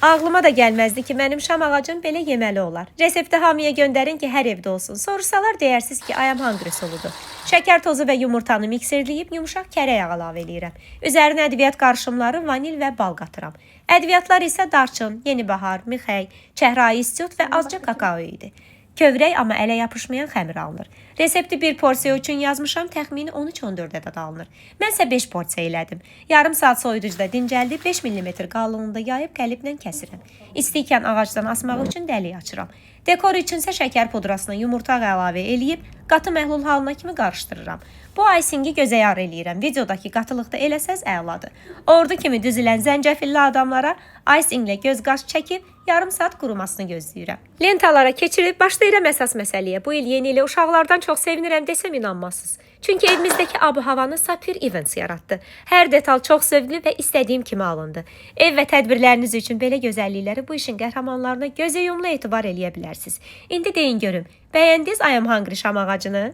Ağlıma da gəlməzdi ki, mənim şam ağacım belə yeməli olar. Resepti hamıya göndərin ki, hər evdə olsun. Soruşsalar deyərsiz ki, I am hungry soludur. Şəkər tozu və yumurtanı mikserləyib yumşaq kərə yağı əlavə eləyirəm. Üzərinə ədviyyat qarışımları, vanil və bal qatıram. Ədviyyatlar isə darçın, yenibahar, mixək, çəhrayı istiot və azca kakao idi. Kövrək amma ələ yapışmayan xəmir alınır. Resepti bir porsiya üçün yazmışam, təxmini 13-14 ədəd alınır. Mən isə 5 porsiya elədim. Yarım saat soyuducuda dincəldi, 5 mm qalınlığında yayıb qəliblə kəsirəm. İsti ikən ağacdan asmaq üçün dəlik açıram. Dekor üçünsə şəkər pudrasına yumurta əlavə eləyib qatı məhlul halına kimi qarışdırıram. Bu aysinqi gözə yar eləyirəm. Videodakı qatılıqda eləsəz əladır. Ordu kimi düzülən zəncəfilli adamlara aysinqlə göz qaş çəkib yarım saat qurumasını gözləyirəm. Lentalara keçirib başlayıram əsas məsələyə. Bu il yeni ilə uşaqlardan çox sevinirəm desəm inanmazsınız. Çünki evimizdəki ab-havanı Sapphire Events yaratdı. Hər detal çox zövqlü və istədiyim kimi alındı. Ev və tədbirləriniz üçün belə gözəllikləri bu işin qəhrəmanlarına gözəyumlu etibar eləyə bilərsiniz. İndi deyin görüm, bəyəndiniz I am hungry şam ağacını?